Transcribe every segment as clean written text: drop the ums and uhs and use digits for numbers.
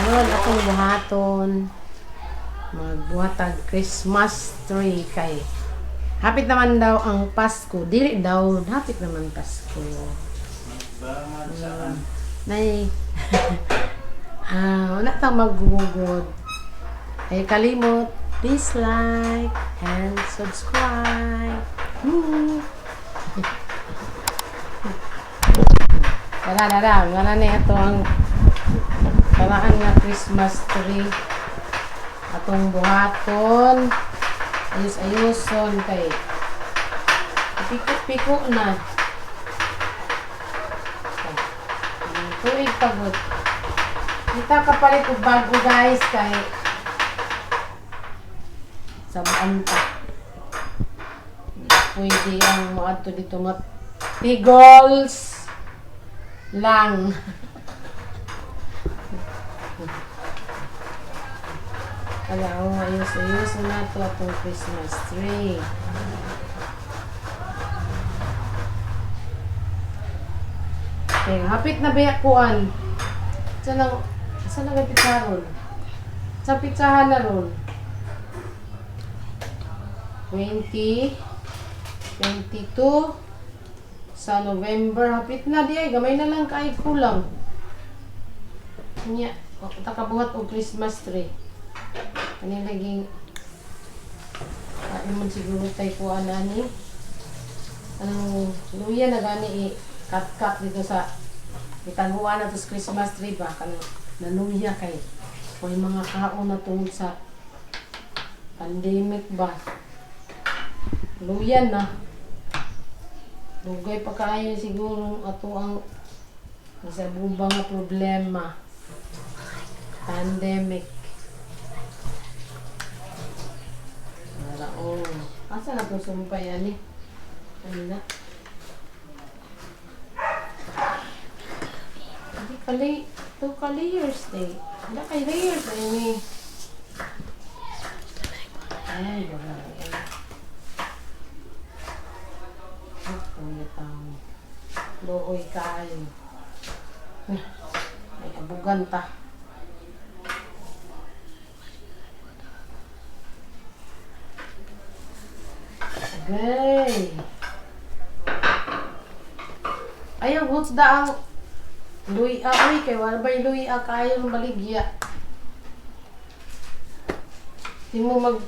Karon akong buhaton, magbuhatag Christmas tree kay hapit naman daw ang Pasko. Dili daw, hapit naman Pasko. Bangag saan? Nay, wala tang maggugod. Ay kalimot, please like and subscribe. Woo! Tara, tara, wala na ito ang paraan nga Christmas tree. Atong buhaton. Ayos-ayuson kay piko-piko na. Tuig pagod. Kita kapalit og bago, guys, kay sabaan pa. Pwede ang moadto dito mat tigols lang. Ala, oh, ayos-ayos na to atong Christmas tree. Okay, hapit na ba kuan? Sa nang sa nang pizza ron? Sa pizzahan na ron. 20 22 sa November, hapit na di ay, gamay na lang kay kulang. Nya, ta kabuhat og Christmas tree. Kani laging man siguro tay kuan ani. Anong luya na gani i cut-cut dito sa itaguan na to sa Christmas tree ba, kanang naluya kay may mga kaon na tungod sa pandemic ba. Luya na. Dugay pa kaayo siguro ato ang sa bubang nga problema. Pandemic. Wala, oh. Asa na to sumpay ani? Ano na? Hindi ka to ka layers day. Wala kay layers ay ni. Ay, wala. Ay, kuya tao. Looy kaayo. Ay, abugan ta. Okay. Ayaw, what's da ang luya, uy, kay wala ba'y luya kayo ng baligya? Di mo mag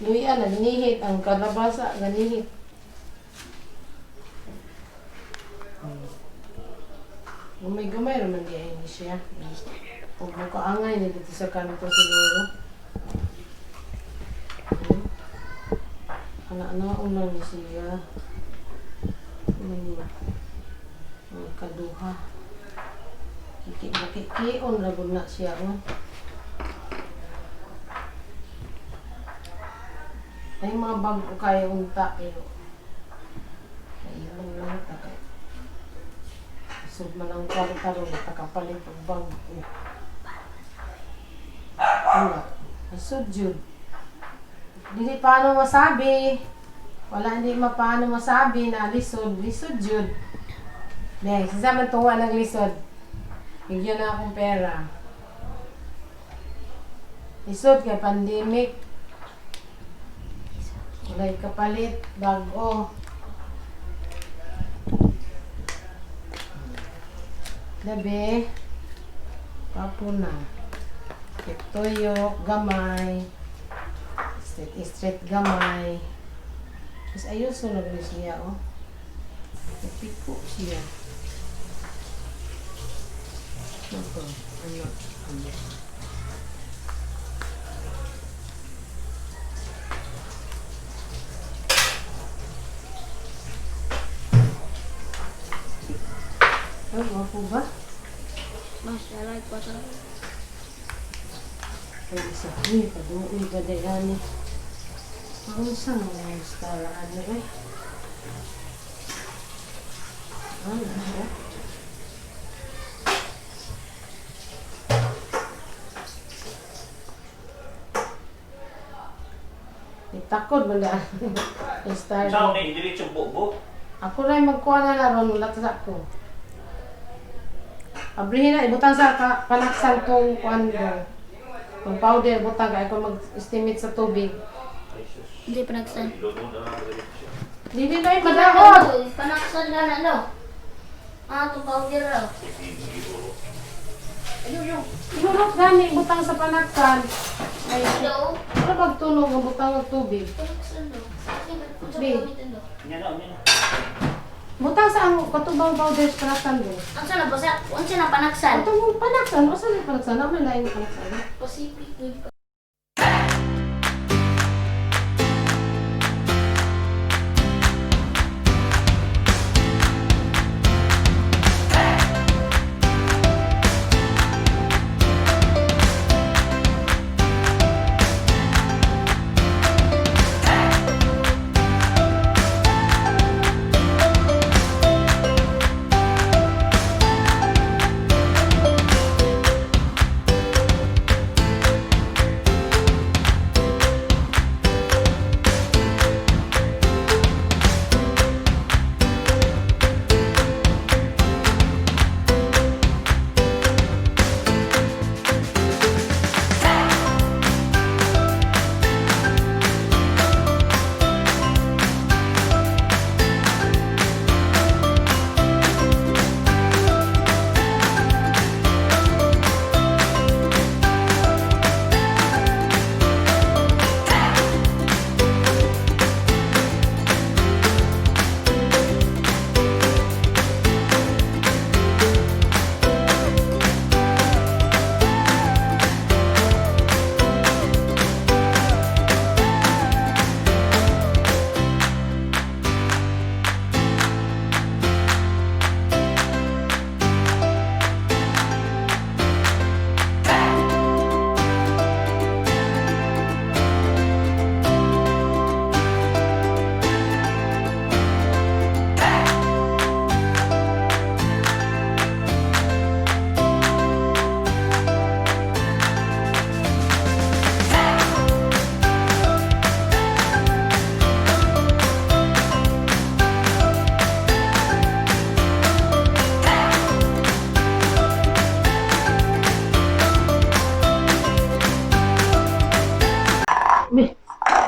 luya, nagnihit ang kalabasa, ganihit. Gumay-gumay raman di ay ni siya. Huwag mo kaangay ni dito sa kanto siguro. Ana-ana lang ni siya. Ano ba? Ang kaduha. Kiki-kion ra gud na siya, oh. Ay, mga bago kayo unta pero ay mo lang ta kay. Sud man ang kwarta ron, takapalit og bago. Wala. Sud jud. Dili paano masabi. Wala, hindi mapaano masabi na lisod. Lisod jud. Next, sa man tuwa ng lisod. Bigyan na akong pera. Lisod kay pandemic. Walay kapalit, bago. Labi. Papo na. Tuyo, gamay. Straight, straight gamay. Tapos ayos na ni siya, oh. Napiko siya. Ano to? Ano? Ano? Ay, wapo ba? Mas, I like butter. Ay, isa. Uy, paduoy ba dayani? Ang sa mga star, ano eh? Ano siya? Itakod man daan. Star. Saan ni diretso bubo? Ako na yung magkuha na na ron, wala ta sa ako. Abrihin na, ibutang sa panaksan tong kuan do. Tong powder, butang kay kung mag-estimate sa tubig. Ay, sus. Hindi panaksan. Lunod na lang dali siya. Dili na yung madahot. Panaksan ka na, no? Ah, itong powder raw. Inurot gani, butang sa panaksan. Ay, Hello? ano pagtunog ang butang ng tubig? Panaksan daw. Ano Di. gamitin daw? Nya na, nya na. Butang sa ang katubang powder sa panaksan do. Ang sana basa? Ang sana panaksan? Atong mong panaksan, o saan yung panaksan? Ano may laing panaksan? Pacific Wave.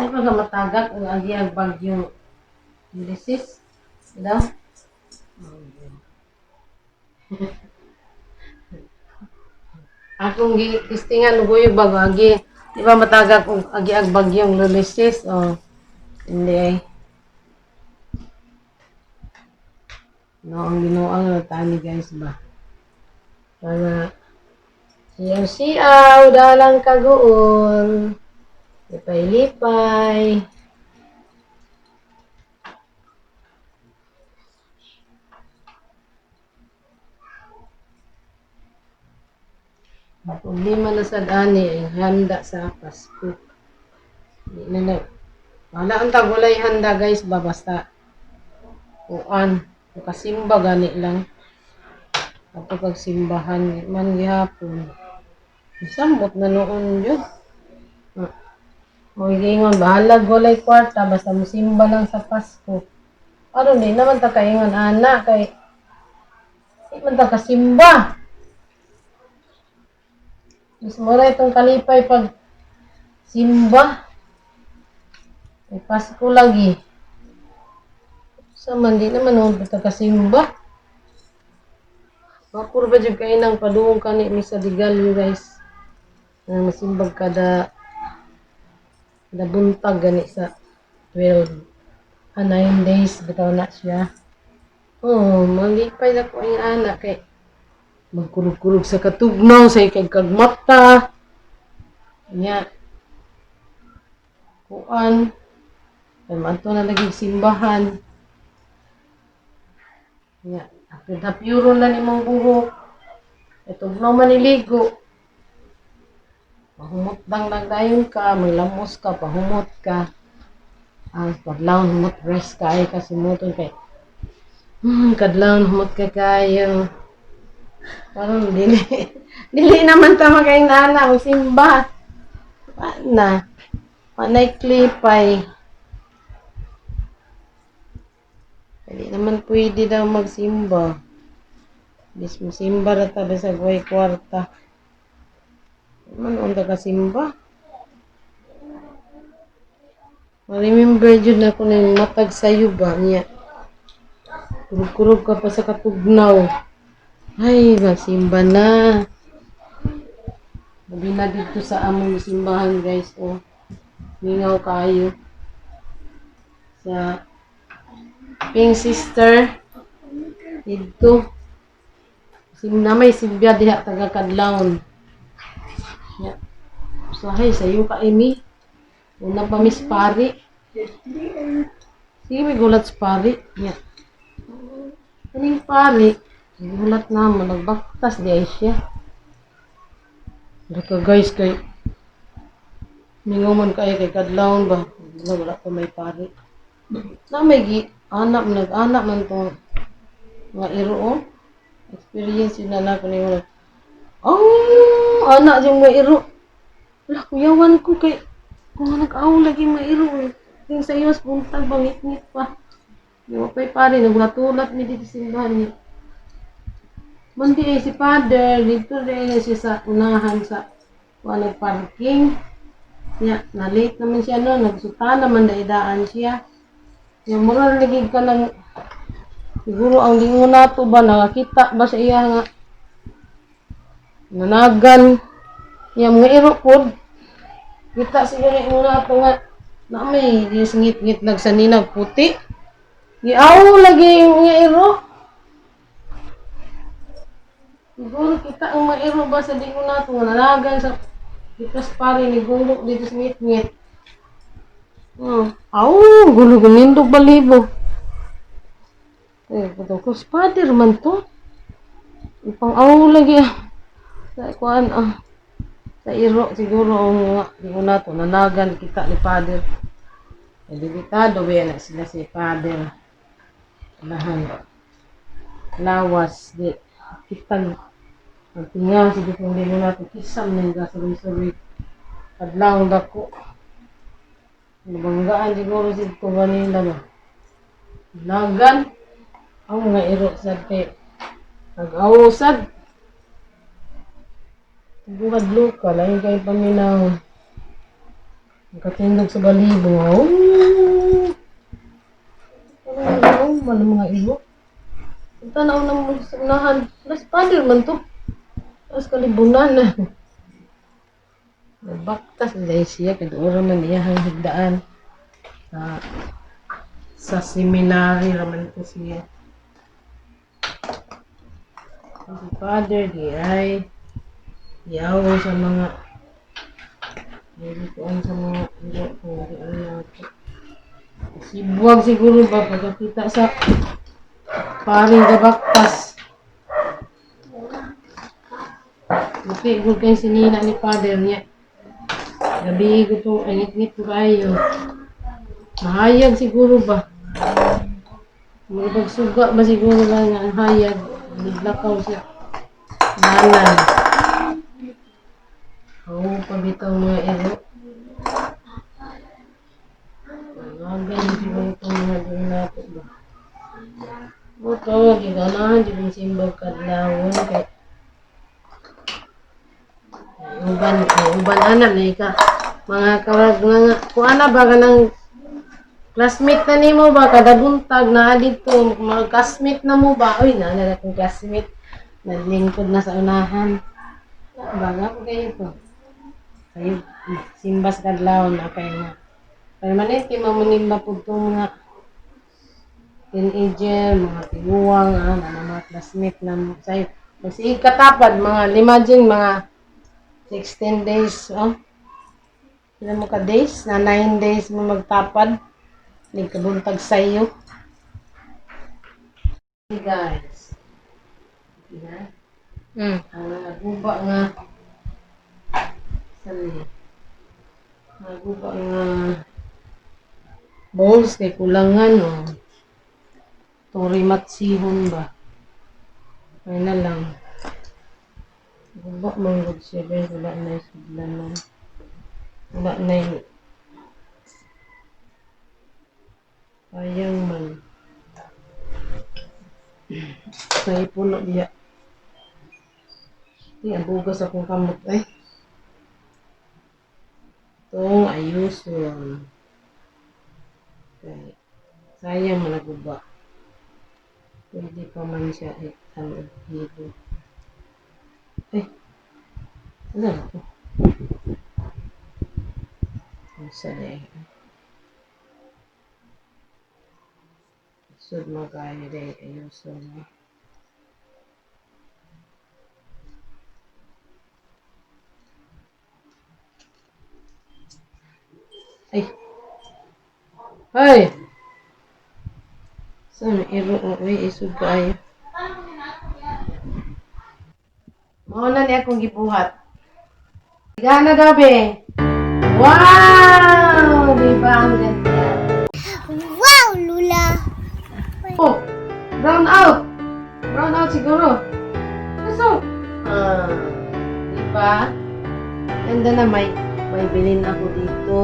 Di ba ka matagak ang agi ang bagyong Ulysses? Daw? Akong gistingan guyog bago agi. Di ba matagak ang agi ang bagyong Ulysses? Oh. Hindi ay. No, ang ginuang na tani guys ba. Para siyaw siyaw dalang kaguol. Lipay-lipay. Ang problema na sa ani ay handa sa Pasko. Di na na. Wala ang tagulay handa guys ba basta kuan makasimba gani lang. Ato pagsimbahan man gihapon. Samot na noon yun. O giingon bahalag walay kwarta basta musimba lang sa Pasko. Aron di naman ta kaingon ana kay di man ta kasimba. Mas mura itong kalipay pag simba. May Pasko lagi. Sa man di naman oh, ta kasimba. Makurba jud kay nang padung kani mi sa Digalyo guys. Nang masimbag kada kada buntag gani sa 12 9 days bitaw na siya. Oh, malipay na ko ang anak kay magkurog-kurog sa katugnaw sa ikay kagmata. Nya. Kuan. Kay maadto na lagi simbahan. Nya, hapyuro na nimong buhok. Kay tugnaw man iligo. Pahumot lang lang dayon ka, maglamos ka, pahumot ka. Ang kadlawon humot rest ka ay kasimuton kay kadlawon humot ka kayo. Parang dili dili naman tama kay nana ang simba. Wa na. Panay klipay. Dili naman pwede daw magsimba. Bis mosimba ra ta bisag way kwarta. Man unta ka simba. Ma-remember jud na ko ning matag sayo ba niya. Kurog-kurog ka pa sa katugnaw. Ay, magsimba na. Labi na dito sa among simbahan, guys. Oh, mingaw kayo. Sa Pink Sister. Dito. Sim na may simbya diha taga Kadlawon. Ya. Usahay sayo ka imi. Una pa miss pari. Sige, may gulat sa pari. Ya. Kaning pari, gulat na mo, nagbaktas di ay siya. Daka guys, kay mingaw man kayo kay Kadlawon ba? Wala, wala pa may pari. Na may gi, anak, nag-anak man tong mga iro oh. Experience yun na na ko ni mo. Oh, anak yung mga iro. Wala, kuyawan ko kay kung nag-aw lagi mga iro. Eh. Yung sa iyo, buntag, bangit-ngit pa. Di mo pa'y pare, nagulat-ulat mi dito sa simbahan niya. Mundi eh, si father, dito rin siya sa unahan sa kuha nagparking. Ya, na-late naman siya no, nagsuta naman daidaan siya. Yung mura lagi ka ng siguro ang lingon nato ba nakakita ba sa iya nga nanagan ya mga iro pod kita siguro yung nato nga na may ngit-ngit nagsaninag puti giaw lagi yung mga iro. Siguro kita ang mga iro ba sa lingon nato nga nanagan sa gikas pare ni gulok dito sa ngit-ngit. Aw, gulo gumindog balibo. Eh, kuto ko, father man to. Ipang aw lagi ah. Sa kuan ah. Sa iro siguro ang mga di na to nanagan kita ni father. Eh, delikado ba na sila si father. Lahan. Lawas di kitang ang tinga sige kung di mo nato kisam na yung gasabay-sabay. Adlaw dako. Nabanggaan siguro si kanila ba. Nagan ang mga iro sad kay nag-awsad. Bukad luka, lain kay paminaw. Nakatindog sa balibo. Oh! Ano man ang mga iro? Tanaw na mo sa unahan. Las pader man to. Tapos kalibunan na. Nagbaktas dahil siya. Kaya doon man niya ang higdaan. Sa, sa seminary raman ko siya. Si Father di ay yaw sa mga nilikuan sa mga iro kung di ano nato. Sibuwag siguro ba pagkakita sa paring gabaktas. Okay, good kayo sinina ni Father niya. Gabi ko to, angit-ngit ko kayo. Mahayag siguro ba? Magpagsuga ba siguro lang nga ang hayag? Naglakaw siya. Nanan. Oo, pabitaw mga iro. Nanagan siguro itong mga doon nato ba? Buto, giganahan, di kong simbag kadlawon kay uban, ay, uban anak na ika. Mga kawag mga kuana ba ka ng classmate na nimo ba kada buntag na dito mga classmate na mo ba oy na na akong classmate naglingkod na sa unahan baga ko kayo to sayo simba sa kadlawon na kay nga permanente mamunimba pud tong mga teenager, mga tiguang, ah, na mga classmate na mo sayo. Magsige katapad, mga imagine mga 16 days, oh. Pila mo ka days? Na 9 days mo magtapad. Nagkabuntag sa iyo. Hey guys. Ina. Ang naguba nga saan naguba nga bowls kay kulangan oh. Torimatsihon ba? Ay na lang. Guba man gud siya guys. Wala na yung sudlanan. Wala na yung sayang man. Sa ipuno diya. Ay, ang bugas akong kamot ay. Itong ayuson. Kay, sayang managuba. Pwede pa man siya eh, ano, hilo. Eh, ano na to? Ang sa eh. Sud mo kayo dahil ayuson mo. Ay! Ay! Saan? Iro, oh, uy, isod kaayo. Mao na ni akong gibuhat. Gana daw, be. Wow! Di ba ang ganda? Wow, Lula! Oh! Brown out! Brown out siguro. Kaso, ah, di ba? Ganda na may bilin ako dito.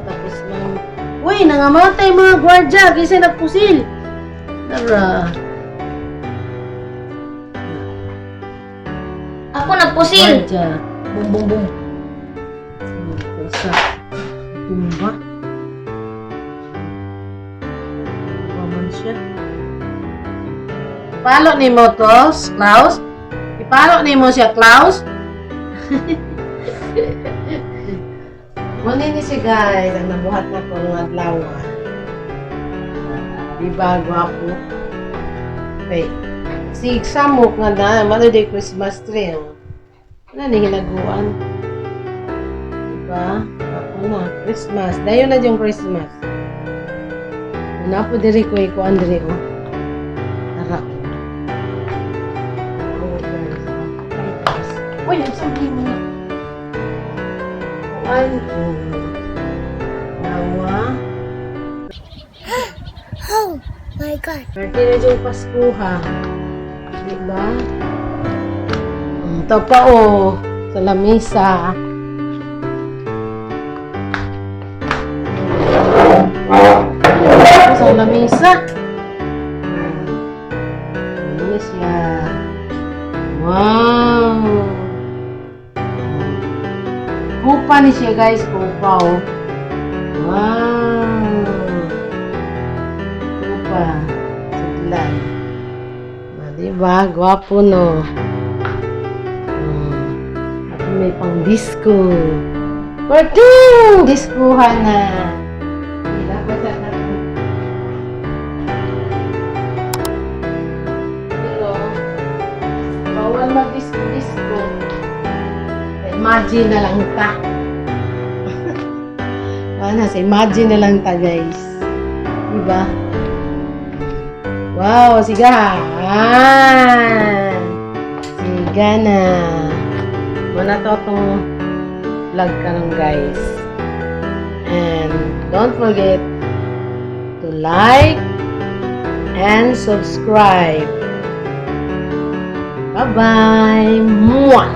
Tapos mang, uy, nangamatay mga gwardya kasi nagpusil. Tara. Ako nagpusil. Gwardya. Bum, bum, bum. Isa. Tumba. Tumba man siya. Ipalo ni mo to, Klaus. Ipalo ni mo siya, Klaus. Muna ni siya, guys. Ang nabuhat na ko ng adlaw. Diba, gwapo? Okay. Si Samok nga na, mano di Christmas tree. Oh. Ano ni hinaguan? Diba? Ako na, Christmas. Dayon na yung Christmas. Una po diri ko ikuan diri oh. Tara. Oh, guys. Ay, guys. Uy, ang sabi mo na. Kuan. Oh. Nawa. Oh my God. Birthday na yung Pasko ha. Diba? Ito pa oh. Sa lamesa. Sa lamesa. Ano na siya? Wow! Kupa ni siya guys. Kupa oh. Wow! Kupa. Sudlan. Ah, diba? Gwapo no. At may pang disco. Parting! Diskuhan na. Dapat sa natin. Pero, bawal mag-disco-disco. Imagine na lang ta. Wala, sa imagine na lang ta, guys. Diba? Wow, siga. Ah, siga na. Muna to itong vlog karon guys. And don't forget to like and subscribe. Bye-bye. Mwah!